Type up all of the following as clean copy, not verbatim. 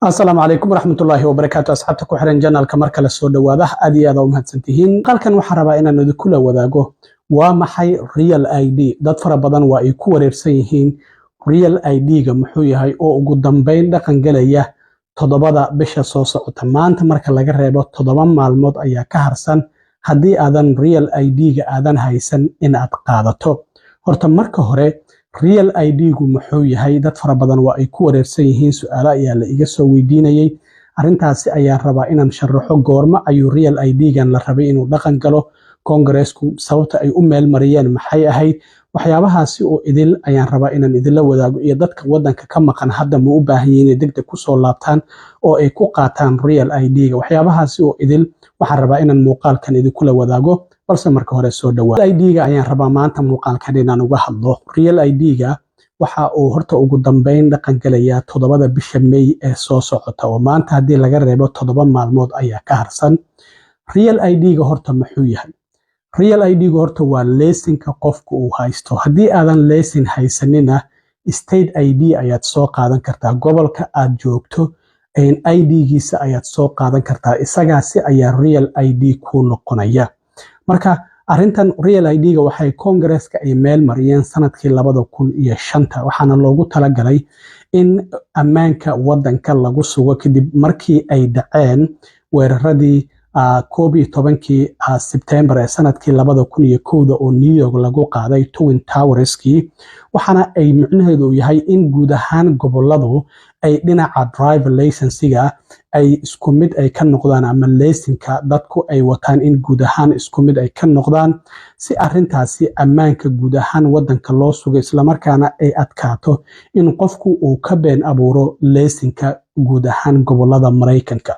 Asalaamu calaykum waraxmatullaahi wabarakaatu. Asxaabta ku xiran channelka, mar kale soo dhowaada. Aad iyo aad u mahadsantihiin. Qalkan waxaan rabaa inaan idinkula wadaago waa maxay Real ID. Dad fara badan waa ay ku wareersan yihiin Real ID-ga muxuu yahay, oo ugu dambeyn dhaqan gelaya 7da bisha soo socota. Maanta marka laga reebo 7 maalmood ayaa ka harsan. Haddii aadan Real ID-ga aadan haysan in aad qaadato, horta marka hore Real ID-gu muxuu yahay? Dad fara badan waa ay ku wareersan yihiin, su-aalo ayaa la iga soo weydiinayay. Arrintaasi ayaan rabaa inaan sharaxo. Goormo ayuu Real ID-gan la rabay inuu dhaqan galo? Kongareesku sababta ay u meel mariyeen maxay ahayd? Waxyaabahaasi oo idil ayaan rabaa inaan idinla wadaago. Iyo dadka wadanka ka maqan hadda ma u baahan yihiin inay degdeg kusoo laabtaan oo ay ku qaataan Real ID-ga? Waxyaabahaasi oo idil waxaan rabaa inaan muuqaalkan idinkula wadaago, balse marka hore soo dhawaa. ID-ga ayaan rabaa maanta muuqaalkan inaan uga hadlo. Real ID-ga waxa uu horta ugu dambeyn dhaqan gelayaa 7da bisha May ee soo socota, oo maanta haddii laga reebo 7 maalmood ayaa ka harsan. Real ID-ga horta muxuu yahay? Real ID-ga horta waa leesinka qofka uu haysto. Haddii aadan leesin haysanina, state ID ayaad soo qaadan kartaa. Gobolka aad joogto ID-giisa ayaad soo qaadan kartaa, isagaasi ayaa Real ID kuu noqonaya. Marka arrintan Real ID-ga waxay Kongareeska ay meel mariyeen sanadkii 2005-ta, waxaana loogu talagalay in ammaanka wadanka lagu sugo kadib markii ay dhaceen weeraradii 11-kii Sebtembar ee sanadkii 2001-da oo New York lagu qaaday Twin Towerskii. Waxaana ay micnaheedu yahay in guud ahaan goboladu ay dhinaca driver licensiga ay isku mid ay ka noqdaan, ama leysinka dadku ay wataan in guud ahaan isku mid ay ka noqdaan, si arintaasi ammaanka guud ahaan wadanka loo sugo, islamarkaana ay adkaato in qofku uu ka been abuuro leysinka guud ahaan gobolada Maraykanka.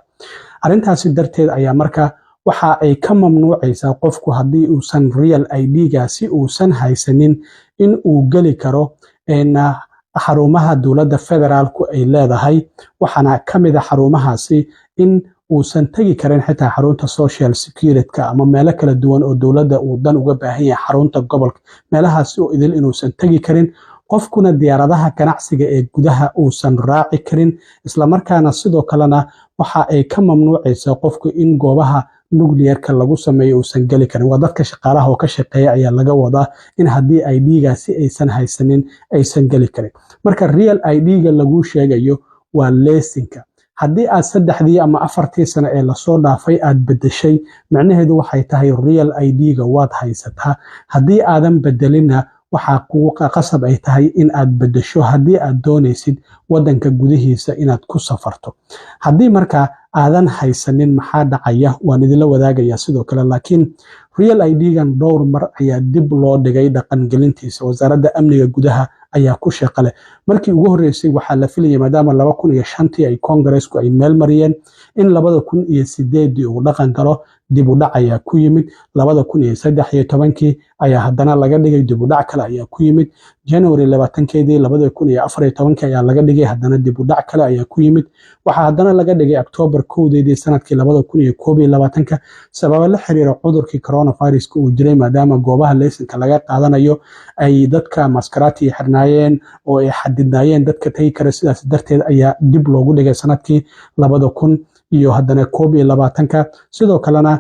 Arrintaasi darteed ayaa marka waxa ay ka mamnuucaysaa qofku haddii uusan Real ID-gaasi uusan haysanin in uu geli karo xarumaha dowladda federaalku ay leedahay. Waxaana ka mid a xarumahaasi in uusan tegi karin xitaa xarunta Social Security-ka ama meelo kala duwan oo dowladda uu dan uga baahan yahay, xarunta gobolka, meelahaasi oo idil inuusan tegi karin. Qofkuna diyaaradaha ganacsiga ee gudaha uusan raaci karin. Islamarkaana sidoo kalena waxa ay ka mamnuucaysaa qofku in goobaha nuclearka lagu sameeyo uusan geli karin. Waa dadka shaqaalaha oo ka shaqeeya ayaa laga wadaa in haddii ID-gaasi aysan haysanin aysan geli karin. Marka Real ID-ga lagu sheegayo waa leesinka. Haddii aad 3dii ama 4tii sano ee lasoo dhaafay aad bedeshay, micnaheedu waxay tahay Real ID-ga waad haysataa. Haddii aadan bedelinna, waxaa kugu qasab ay tahay in aad bedesho haddii aad doonaysid wadanka gudihiisa inaad ku safarto. Haddii markaa aadan haysanin, maxaa dhacaya? Waan idinla wadaagayaa sidoo kale. Laakiin Real ID-gan dhowr mar ayaa dib loo dhigay dhaqangelintiisa. Wasaaradda Amniga Gudaha ayaa ku shaqo leh. Markii ugu horreysay waxaa la filayay, maadaama 2005-tii ay Kongareesku ay meel mariyeen, in 2008-dii uu dhaqan galo. Dib u dhac ayaa ku yimid. 2013-kii ayaa haddana laga dhigay, dib u dhac kale ayaa ku yimid. January 20-keedii 2014-kii ayaa laga dhigay, haddana dib u dhac kale ayaa ku yimid. Waxaa haddana laga dhigay October 1-deedii sanadkii 2021-ka, sababo la xiriira cudurkii coronaviruska uu jiray, maadaama goobaha leysanka laga qaadanayo ay dadka maskaraati xirnaayeen oo ay xadidnaayeen dadka tegi kara. Sidaas darteed ayaa dib loogu dhigay sanadkii 2021-ka. Sidoo kalena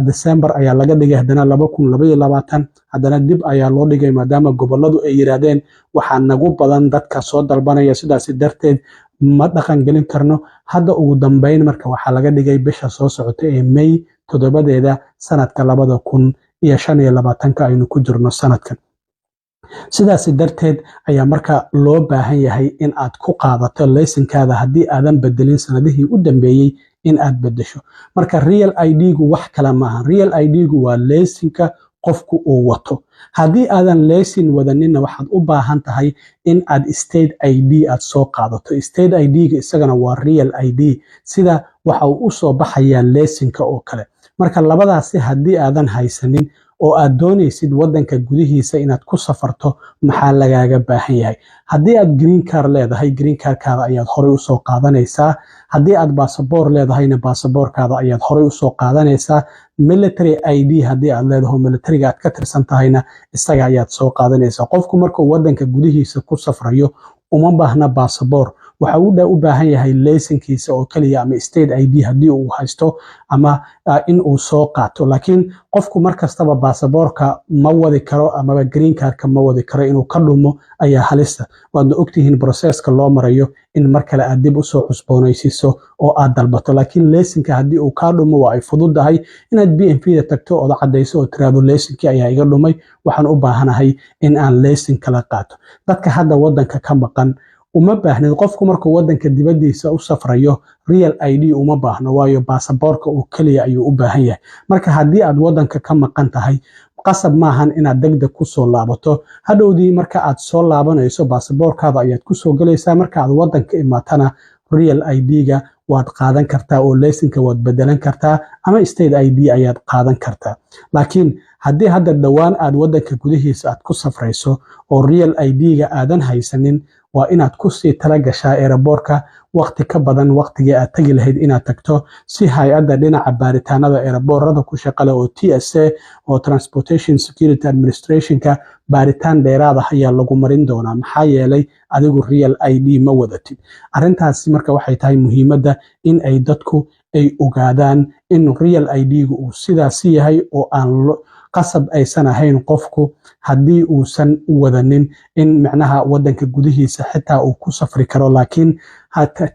December ayaa laga dhigay haddana 2022. Haddana dib ayaa loo dhigay, maadaama goboladu ay yiraahdeen waxaa nagu badan dadka soo dalbanaya, sidaas darteed ma dhaqan gelin karno hadda. Ugu dambeyn marka waxaa laga dhigay bisha soo socota ee May 7-deeda sanadka 2025-ka aynu ku jirno sanadkan. Sidaas darteed ayaa marka loo baahan yahay in aad ku qaadato laysankaada haddii aadan bedelin sanadihii u dambeeyey in aad bedesho. Marka Real ID-gu wax kale maaha. Real ID-gu waa leysinka qofku uu wato. Haddii aadan leysin wadaninna, waxaad u baahan tahay in aad state ID aad soo qaadato. State ID-ga isagana waa Real ID, sida waxa uu u soo baxayaa leysinka oo kale. Marka labadaasi haddii aadan haysanin oo aad doonaysid wadanka gudihiisa inaad ku safarto, maxaa lagaaga baahan yahay? Haddii aad green card leedahay, green cardkaada ayaad horey usoo qaadanaysaa. Haddii aad baasaboor leedahayna, baasaboorkaada ayaad horey usoo qaadanaysaa. Military ID haddii aad leedaho, militariga aad ka tirsan tahayna, isaga ayaad soo qaadanaysaa. Qofku markuu wadanka gudihiisa ku safrayo uma baahna baasaboor. Waxa uu u baahan yahay laysankiisa oo keliya ama state ID haddii uu haysto ama in uu soo qaato. Laakiin qofku mar kastaba baasaboorka ma wadi karo amaba green cardka ma wadi karo, inuu ka dhumo ayaa halista. Waadna ogtihiin processka loo marayo in mar kale aad dib usoo cusboonaysiiso oo aad dalbato. Laakiin leysinka haddii uu kaa dhumo, waa ay fududahay inaad BMV da tagto ood caddayso oo tiraahdo, "Leysinkii ayaa iga dhumay, waxaan u baahanahay in aan leysin kala qaato." Dadka hadda wadanka ka maqan uma baahnid. Qofku markuu wadanka dibadiisa u safrayo real ID uma baahno, waayo baasaboorka uu keliya ayuu u baahan yahay. Marka haddii aad wadanka ka maqan tahay, qasab maahan inaad degdeg kusoo laabato. Hadhowdii marka aad soo laabanayso, baasaboorkaada ayaad kusoo gelaysaa. Marka aad wadanka imaatana, real ID-ga waad qaadan kartaa oo leysinka waad bedelan kartaa ama state ID ayaad qaadan kartaa. Laakiin haddii hadda dhowaan aad wadanka gudihiisa aad ku safrayso oo real ID-ga aadan haysanin, waa inaad kusii tala gashaa airportka waqti ka badan waqtigii aad tegi lahayd inaad tagto, si hay-adda dhinaca baaritaanada airportada ku shaqale oo TSA oo Transportation Security Administrationka baaritaan dheeraad ah ayaa lagu marin doonaa, maxaa yeelay adigu real ID ma wadatid. Arrintaasi marka waxay tahay muhiimadda in ay dadku ay ogaadaan in real ID-gu uu sidaasi yahay oo aan qasab aysan ahayn qofku haddii uusan wadanin in micnaha wadanka gudihiisa xitaa uu ku safri karo. Laakiin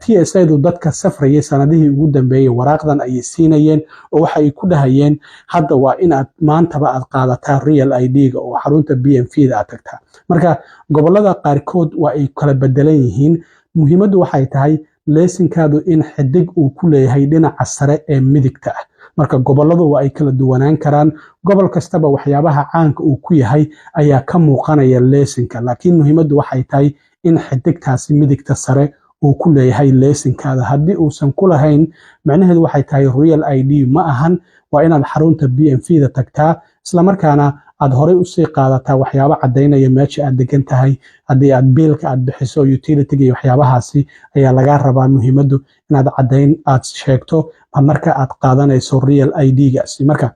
TSA-du dadka safrayay sanadihii ugu dambeeyey waraaqdan ayay siinayeen oo waxa ay ku dhahayeen, "Hadda waa inaad maantaba aad qaadataa real ID-ga oo xarunta BMV da aad tagtaa." Marka gobolada qaarkood waa ay kala bedelan yihiin. Muhiimaddu waxay tahay leesinkaadu in xidig uu ku leeyahay dhinaca sare ee midigta ah. Marka goboladu waa ay kala duwanaan karaan, gobol kastaba waxyaabaha caanka uu ku yahay ayaa ka muuqanaya leesinka, laakiin muhiimaddu waxay tahay in xidigtaasi midigta sare uu ku leeyahay leesinkaada. Haddii uusan ku lahayn, macnaheedu waxay tahay real ID ma ahan. Waa inaad xarunta BMV da tagtaa, islamarkaana aad horey usii qaadataa waxyaabo caddaynaya meesha aad degan tahay. Haddii aad biilka aad bixiso, utilityga iyo waxyaabahaasi ayaa lagaa rabaa. Muhiimaddu inaad caddayn aad sheegto marka aad qaadanayso real ID-gaasi. Marka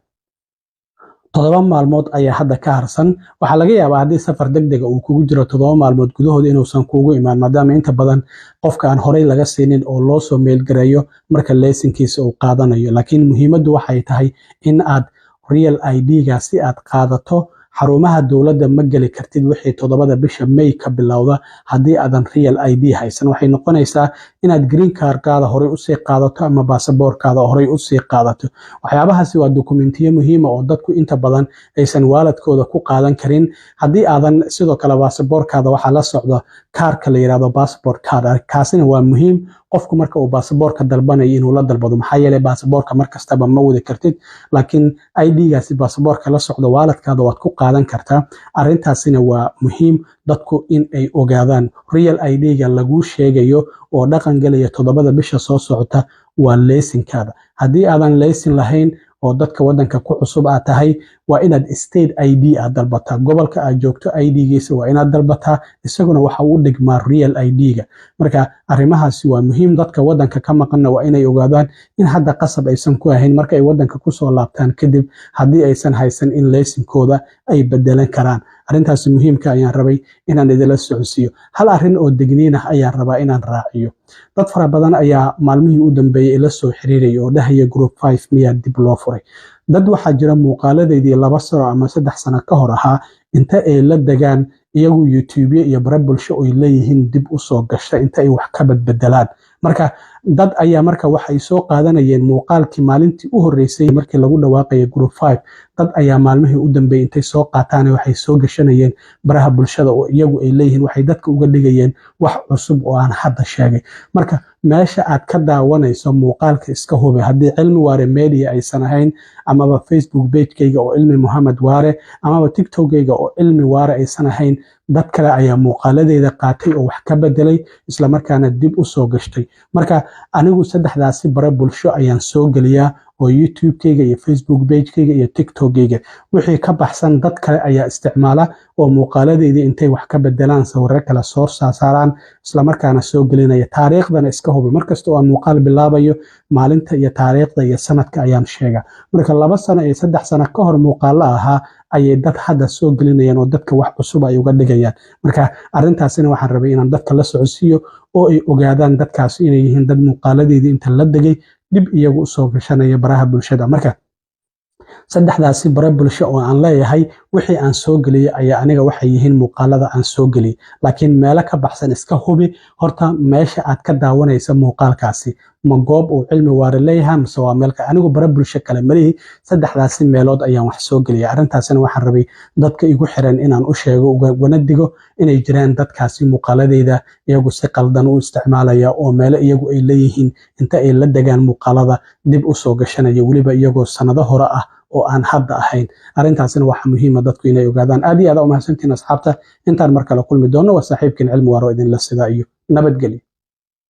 7 maalmood ayaa hadda ka harsan. Waxaa laga yaabaa haddii safar degdega uu kugu jiro, 7 maalmood gudahood inuusan kuugu imaan, maadaama inta badan qofka aan horey laga siinin oo loo soo mailgareeyo marka leysinkiisa uu qaadanayo. Laakiin muhiimaddu waxay tahay in aad real ID-gaasi aad qaadato. Xarumaha dowladda ma geli kartid wixii 7da bisha May ka bilowda haddii aadan real ID haysan. Waxay noqonaysaa inaad green cardkaada horey usii qaadato ama baasaboorkaada horey usii qaadato. Waxyaabahaasi waa dokumentiyo muhiima oo dadku inta badan aysan walletkooda ku qaadan karin. Haddii aadan sidoo kale baasaboorkaada waxaa la socda kaarka la yirahdo passport card. Kaasina waa muhiim qofku marka uu baasaboorka dalbanayo inuu la dalbado, maxaa yeelay baasaboorka mar kastaba ma wadi kartid, laakiin ID-gaasi baasaboorka la socdo walletkaada waad ku qaadan kartaa. Arrintaasina waa muhiim dadku in ay ogaadaan. Real ID-ga laguu sheegayo oo dhaqan gelaya 7da bisha soo socota waa leysinkaada. Haddii aadan leysin lahayn oo dadka wadanka ku cusub aad tahay, waa inaad state ID aad dalbataa. Gobolka aad joogto ID-giisa waa inaad dalbataa, isaguna waxa uu dhigmaa real ID-ga. Marka arrimahaasi waa muhiim. Dadka wadanka ka maqanna waa inay ogaadaan in hadda qasab aysan ku ahayn, marka ay wadanka kusoo laabtaan kadib haddii aysan haysan in leysinkooda ay bedelan karaan. Arrintaasi muhiimka ayaan rabay inaan idila socodsiiyo. Hal arrin oo degniin ah ayaan rabaa inaan raaciyo. Dad fara badan ayaa maalmihii u dambeeyey ila soo xiriiraya oo dhahaya, "Group 5 miyaa dib loo furay?" Dad waxaa jira muuqaaladeydii 2 sano ama 3 sano ka hor ahaa inta ay la degaan iyagu YouTube iyo bare bulsho oy leeyihiin dib usoo gasha inta ay wax ka badbedelaan. Marka dad ayaa marka waxay soo qaadanayeen muuqaalkii maalintii u horreysay markii lagu dhawaaqaya Group 5. Dad ayaa maalmihii u dambeeyey intay soo qaataan waxay soo gashanayeen baraha bulshada oo iyagu ay leeyihiin, waxay dadka uga dhigayeen wax cusub oo aan hadda sheegay. Marka meesha aad ka daawanayso muuqaalka iska hubi. Haddii Cilmi Waare Media aysan ahayn, amaba Facebook pagekayga oo Cilmi Mohamed Waare, amaba TikTokayga oo Cilmi Waare aysan ahayn, dad kale ayaa muuqaaladeeda qaatay oo wax ka bedelay, islamarkaana dib u soo gashtay. Marka anigu saddexdaasi bare bulsho ayaan soo geliyaa oo YouTube-kayga iyo Facebook pagekayga iyo TikTokayga. Wixii ka baxsan dad kale ayaa isticmaala oo muuqaaladeydii intay wax ka bedelaan, sawirro kale soo saaraan, islamarkaana soo gelinaya. Taariikhdana iska hubi. Markasta oo aan muuqaal bilaabayo, maalinta iyo taariikhda iyo sanadka ayaan sheega. Marka 2 sano iyo 3 sano ka hor muuqaalo ahaa Ayay dad hadda soo gelinayaan oo dadka wax cusub ay uga dhigayaan. Marka arrintaasina waxaan rabay inaan dadka la socodsiiyo oo ay ogaadaan dadkaasi inay yihiin dad muuqaaladeedii inta la degay dib iyagu usoo gashanaya baraha bulshada. Marka saddexdaasi bare bulsho oo aan leeyahay, wixii aan soo geliyey ayaa aniga waxay yihiin muuqaalada aan soo geliyey, laakiin meelo ka baxsan. Iska hubi horta meesha aad ka daawanaysa muuqaalkaasi, ma goob uu Cilmi Waare leeyahay mise waa meel? Anigu bare bulsho kale malihi, saddexdaasi meelood ayaan wax soo geliyay. Arrintaasina waxaan rabay dadka igu xiran inaan u sheego, ugana digo inay jiraan dadkaasi muuqaaladeyda iyagu si qaldan u isticmaalaya oo meelo iyagu ay leeyihiin inta ay la degaan muuqaalada dib u soo gashanaya, weliba iyagoo sanado hore ah oo aan hadda ahayn. Arrintaasina waxaa muhiima dadku inay ogaadaan. Aad iyo aad u mahadsantihiin, asxaabta. Intaan mar kale kulmi doono, waa saaxiibkiin Cilmi Waaro, idinla sidaa iyo nabadgelyo.